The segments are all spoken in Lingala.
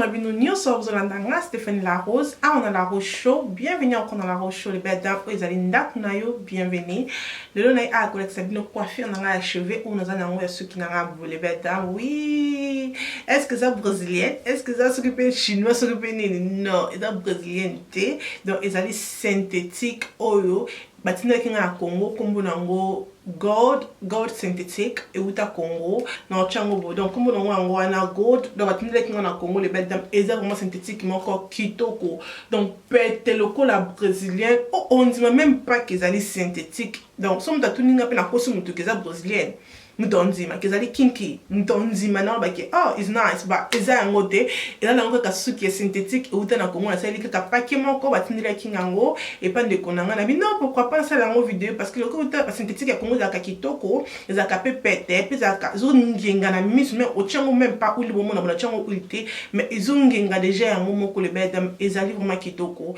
na bino nyonso bozolanda nga Stéphanie La Rose awa na La Rose Show. Bienvenue encore dans La Rose Show, les belles dames oyo ezali ndako na yo, bienvenue. Lelo na ye awa kolakisa bino coiffure na nga ya cheveux oyo naza na yango ya suki na nga boye, les belles dames. Oui, est-ce que eza brésilienne? Est-ce que eza soki mpe chinois, soki mpe nini? Non, eza brésilienne te. Donc ezali synthétique oyo batindaki nga na Congo, nkombo nango gold, gold synthétique, euta Congo na otya yango boye. Donc nkombo nango yango wana gold. Donc batindelaki nga na Congo, les belles dames. Eza vraiment synthétique moko kitoko, donc pete lokola brésilien. Ondima même pas ke ezali synthétique. Donc so moto atuni nga mpe nakosi motu ke eza brésilienne, moto ondima ke ezali kinky, moto ondima na bake oh is nice, ba eza yango te. Eza nango kaka suki ya synthétique euta na Congo. Nasaleli kaka paquet moko, batindelaki yango epa ndeko na ngai na bino. Pourquoi pas nasala yango video? Parce que lokola euta basynthétique ya Congo, ezalaka kitoko, ezalaka mpe pete, mpe ezalaka ezongenga na miso. Mais otia yango même pas huile, bomona bona otia yango huile te, mais ezongenga déjà yango moko, les belles dames. Ezali vraiment kitoko.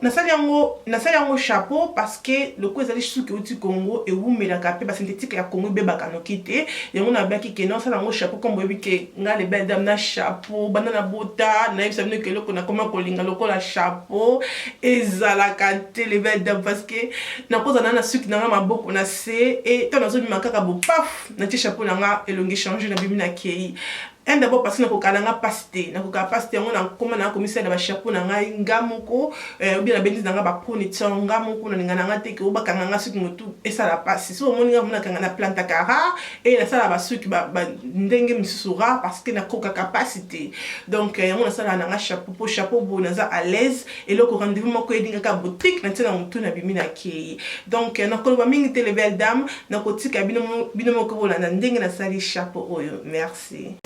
Nasali yango chapeau parce que lokola ezali suki euti Congo, ewumelaka mpe basynthétique ya Congo ebebaka noki te. Yango nabaki ke nasala yango chapeau. Comme boyebi ke nga, les belles dames, na chapeau banda na bota, nayebisa bino ke eloko nakoma kolinga lokola chapeau ezalaka te, les belles dames, parce que nakozala na suki nanga maboko na se e ntango nazobima kaka bo paf, natie chapeau na nga, elongi change, nabimi, nakei un d'abord parce que nakokala nga mpasi te, nakokala mpasi te. Yango nakoma nakomisala bachapeau na ngai nga moko, obie nabendi na nga baponytail nga moko. Nalinga na nga te ke obakanga nga suki motu esala mpasi. So omoni nga monakanga na plantaka rare e nasala basuki ndenge misusu rare parce que nakokaka mpasi te. Donc yango nasalaka na nga chapeau, po chapeau boye naza à l'aise. Eloko rendez-vous moko elingaka boutique, natie na motu, nabimi, nakei. Donc nakoloba mingi te, les belles dames, nakotika bino moko bolanda ndenge nasali chapeau oyo. Merci.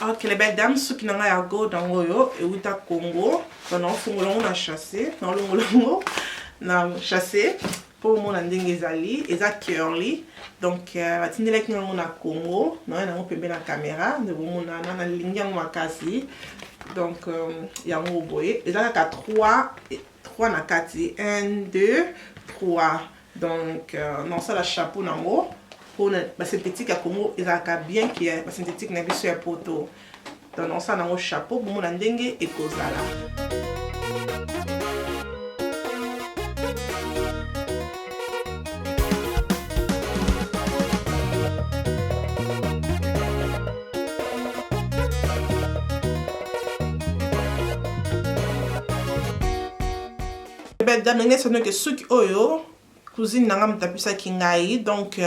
Ok, les belles dames, suki na ngai ya gold yango oyo euta Congo. Donc naofungola yango na chasse, naolongola yango na chasse mpo omona ndenge ezali. Eza curly. Donc batindelaki yango na Congo. Naoya nango pembe na caméra nde bomona na nalingi yango makasi. Donc yango boye eza kaka 3 3 na kati, 1 2 3. Donc nasala chapeau nango mpona basynthétique ya Congo ezalaka bien ke basynthétique na biso ya poto. Donc nasala nango chapeau, bomona ndenge ekozala. Belle dame, ndenge sonoke suki oyo, cousine na nga moto apisaki ngai. Donc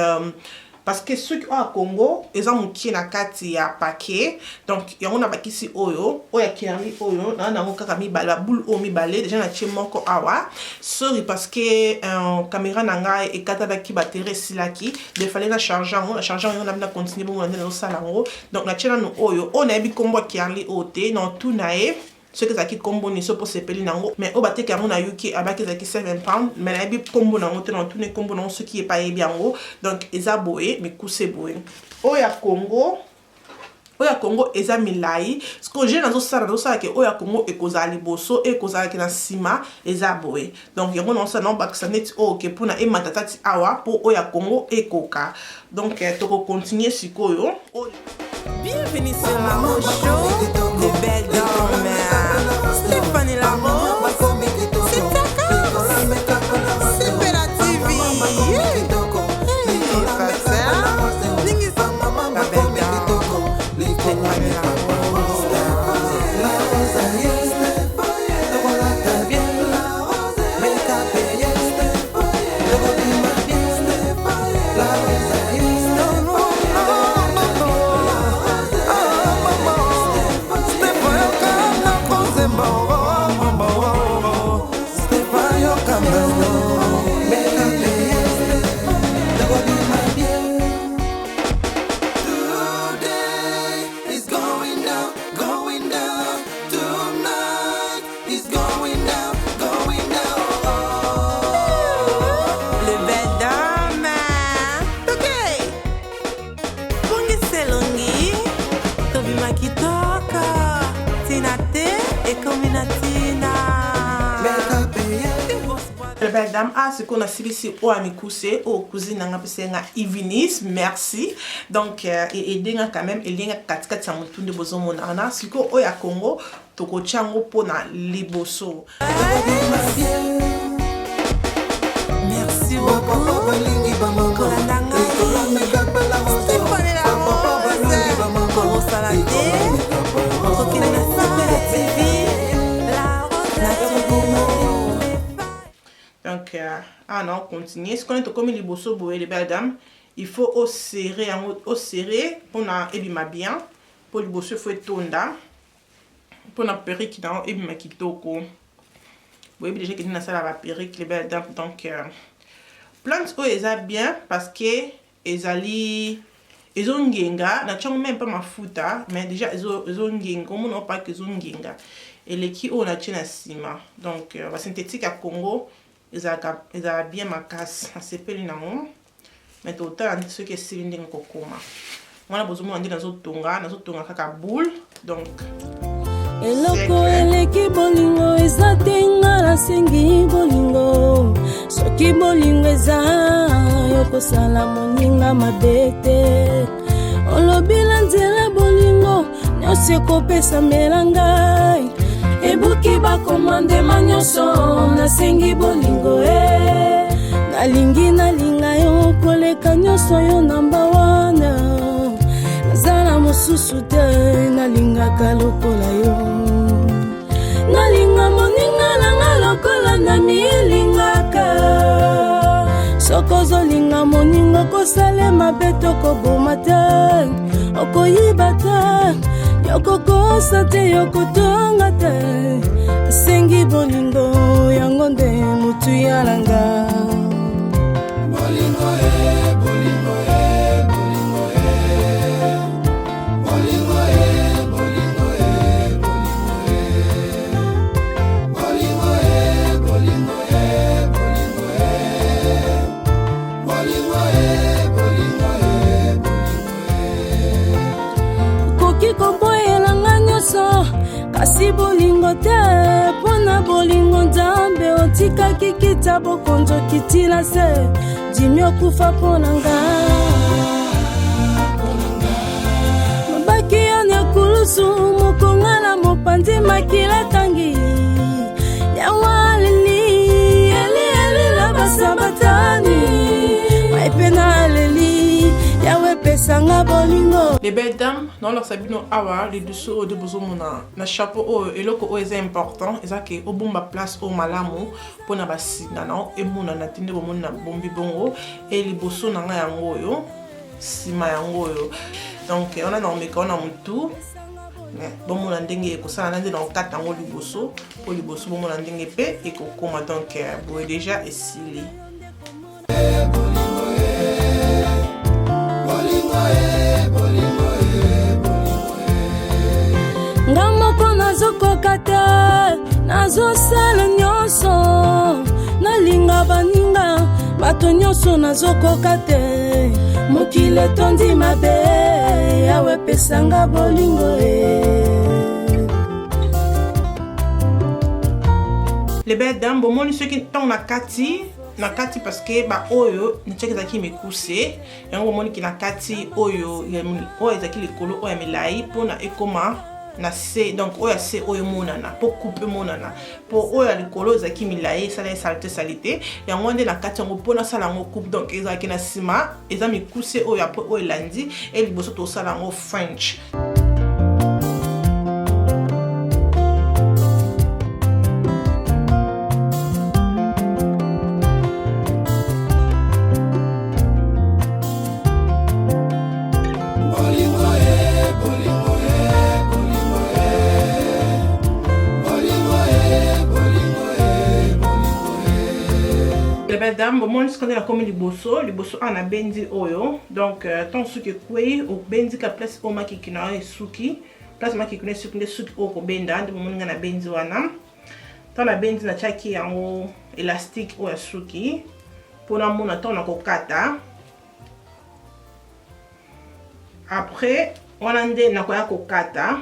parce que suki oyo ya Congo eza mokie na kati ya paquet, donc yango na bakisi oyo, oyo ya curly oyo naa nango kaka mibale, baboule oyo mibale. Déjà natie moko awa. Sorry, parce que caméra na ngai ekatanaki, batterie esilaki, de fallait na charge yango, na charge yango, na continue bongo na nde nazosala yango. Donc natie nanu oyo. Oyo nayebi nkombo ya curly oyo te, na otuna ye soki ezalaki nkombo nini, so mpo sepeli nango. Mais oyo bateki yango na UK, abaki ezalaki 7 pound, mais nayebi nkombo nango te, na otuni nkombo nango soki ye pa ayebi yango. Donc eza boye, mikuse boye. Oyo ya Congo eza milai. Sikoyo je nazosala ke oyo ya Congo ekozala liboso, ekozalaki na nsima, eza boye. Donc yango nazosala, naobakisa neti oyo ke mpona emata tati awa mpo oyo ya Congo ekoka. Donc tokocontinue sikoyo. Bienvenue sur la Rose Show des belles dames. Stéphanie La Rose, c'est ta carte. C'est la TV. Hey, la belle dame. Stéphanie La Rose. dames, ah sikoyo nasilisi oyo ya mikuse oyo cousine na nga apesi nga Ivinis, merci. Donc eaider nga quand même, elie nga katikati ya motu nde bozomona wana. Sikoyo oyo ya Congo tokotia yango mpona liboso. Merci beaucoup. Kolanda ngai Stephanie La Rose, kobosana te kokende na Sepela TV na Togo. Donc awa na ocontinue sikoyo tokomi liboso boye, les belles dames, il faut oserrer yango, oserrer mpona ebima bien, mpo liboso il faut etonda mpona perruque na yo ebima kitoko. Boyebi déjà kende nasala baperruque, les belles dames. Donc plante oyo eza bien parce que ezali ezongenga na tiango même pas mafuta, mais déjà ezongenga, omona opaki ezongenga, eleki oyo natie na nsima. Donc basynthétique ya Congo ezalaka ezala bien makasi, nasepeli nango. Mais totala soki esili ndenge kokoma wana. Bozomona nde nazotonga, nazotonga kaka boule. Donc eloko eleki bolingo eza te, nga nasengi bolingo. Soki bolingo eza, yo kosala moninga mabe te. Olobi na nzela bolingo nyonso ekopesamela ngai, ebuki bacommandement nyonso. Nasengi bolingo e, nalingi nalinga yo koleka nyonso, yo namba wana, naza na mosusu te, nalingaka lokola yo. Nalinga moninga nanga lokola na milingaka. Soki ozolinga moninga, okosalema mabe, tokoboma te, okoyiba te, yokokosa te, yokotonga te. Esengi bolingo, yango nde motu ya nanga. Bolingo e, bolingo e, bolingo e, bolingo e, bolingo e, bolingo e, bolingo e, bolingo e, bolingo e, bolingo e, bolingo e. Okoki koboyelanga nyonso, kasi bolingo te. Mpo na bolingo Nzambe otikaki kita bokonzi, okitila se dimi okufa mpo na nga. Mabaki yo na kulusu, mokonga na mopanzi, makila tangi yawa aleli eli elila basabatani mai mpe na aleli yawe epesanga bolingo. Les belles dames, naolakisa bino awa lidusu oyo nde bozomona na chapeau oyo. Eloko oyo eza important eza ke obomba place oyo malamu mpona basinga na emonana te. Nde bomoni na bombi bongo e liboso na ngai yango oyo, nsima yango oyo. Donc wana na omeka wana motu, bomona ndenge ekosala na nde na okata yango liboso, mpo liboso bomona ndenge mpe ekokoma. Donc boye déjà esili. Bolingo e, bolingo e, bolingo e. Nga moko nazokoka te, nazosala nyonso, nalinga baninga bato nyonso, nazokoka te. Mokili etondi mabe, yawe epesanga bolingo e. Les belles dames, bomoni soki ntango na kati, na kati, parce que baoyo natiaki ezalaki mikuse, yango bomoniki na kati oyo, oyo ezalaki likolo, oyo ya milai mpona ekóma na se. Donc oyo ya se oyo emonana mpo coupe emonana, mpo oyo ya likolo ezalaki milai, esala esali te, esali te. Yango nde na kati yango mpo nasala yango coupe. Donc ezalaki na nsima eza mikuse, oyo après oyo elandi e liboso tosala yango french. Bolingo e, bolingo e, bolingo e, bolingo e, bolingo e, bolingo e. Les belles dames, bomoni soki nde nakomi liboso, liboso awa nabendi oyo. Donc ntango suki ekwei, obendika place oyo makiki na yo esuki, place makiki na esuki nde suki oyo kobenda. Nde bomoni ngai nabendi wana. Ntango nabendi, natiaki yango élastique oyo ya suki mpo namona ntango nakokata. Après wana nde nakoya kokata.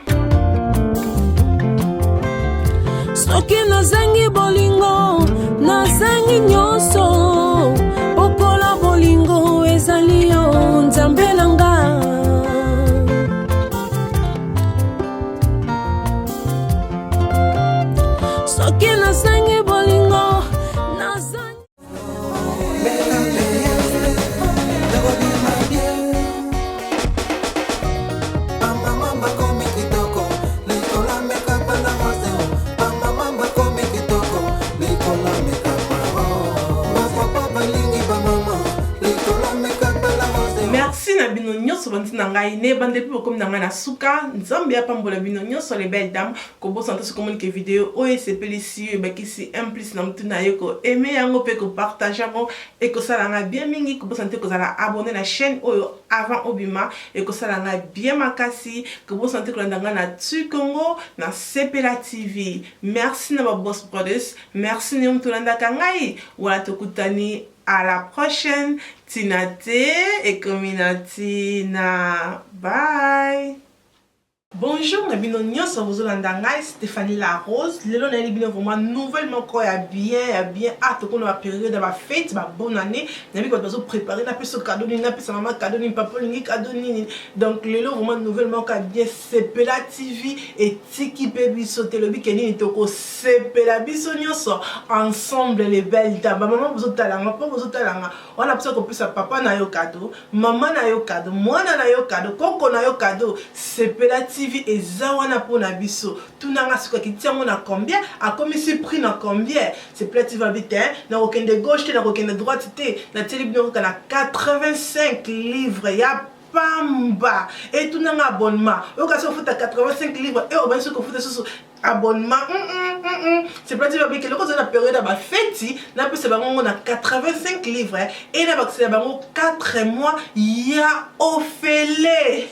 Soki nazangi bolingo, nazangi nyonso. Pokola bolingo ezali yo Nzambe na nga. Soki nazangi bolingo, nazangi. Merci na bino nyonso banti na ngai ne bande mpe bokomi na ngai na suka. Nzambe apambola bino nyonso, les belles dames. Kobosana te, soki omoni ke video oyo esepelisi yo, ebakisi un plus na motu na yo, ko aimer yango mpe ko partager yango, ekosala ngai bien mingi. Kobosana te kozala abonné na chaîne oyo avant obima, ekosala ngai bien makasi. Kobosana te kolanda ngai na Tu Congo na Sepela TV. Merci na ba Boss Brothers, merci na yo moto olandaka ngai wana. Tokutani à la prochaine. Tina te ekomi na tina. Bye. Bonjour na bino nyonso bozolanda ngai Stéphanie La Rose. Lelo nayeli bino vraiment nouvelle moko ya bien, ya bien. Ah, tokona ba période ya ba fête, ba bonne année. Nayebi bato bazo préparer: napesa cadeau nini, napesa mama cadeau nini, papa olingi cadeau nini. Donc lelo vraiment nouvelle moko ya bien. Sepela TV etiki mpe biso te, elobi ke nini? Tokosepela biso nyonso ensemble, les belles dames. Bamama bozotalanga, mpo bozotalanga wana, mposa kopesa papa na yo cadeau, mama na yo cadeau, mwana na yo cadeau, koko na yo cadeau, Sepela TV eza wana mpona biso. Tunanga soki akiti yango na combien, akomisi prix na combien. Sepela TV alobi te nakokende gauche te, nakokende droite te, natieli bino kaka na 85 livre ya pamba. Etunanga abonnement oyo kasi ofuta 85 livre e obandi soki ofuta susu abonnement. Sepela TV abiki eloko ozali na période ya bafeti, napesa bango ngo na 85 livre e na bakisela bango 4 mois ya ofele.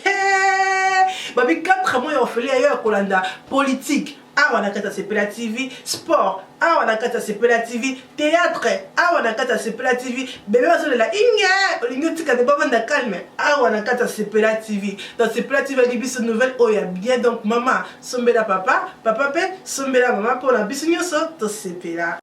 Babi 4 mois ya ofele ya yo ya kolanda politique awa na kati ya Sepela TV, sport awa na kati ya Sepela TV, théâtre awa na kati ya Sepela TV, bebe bazolela inge olingi otika te bavanda calme awa na kati ya Sepela TV. Donc Sepela TV ali biso nouvelle oyo ya bien. Donc mama sombela papa, papa mpe sombela mama, mpona biso nyonso tosepela.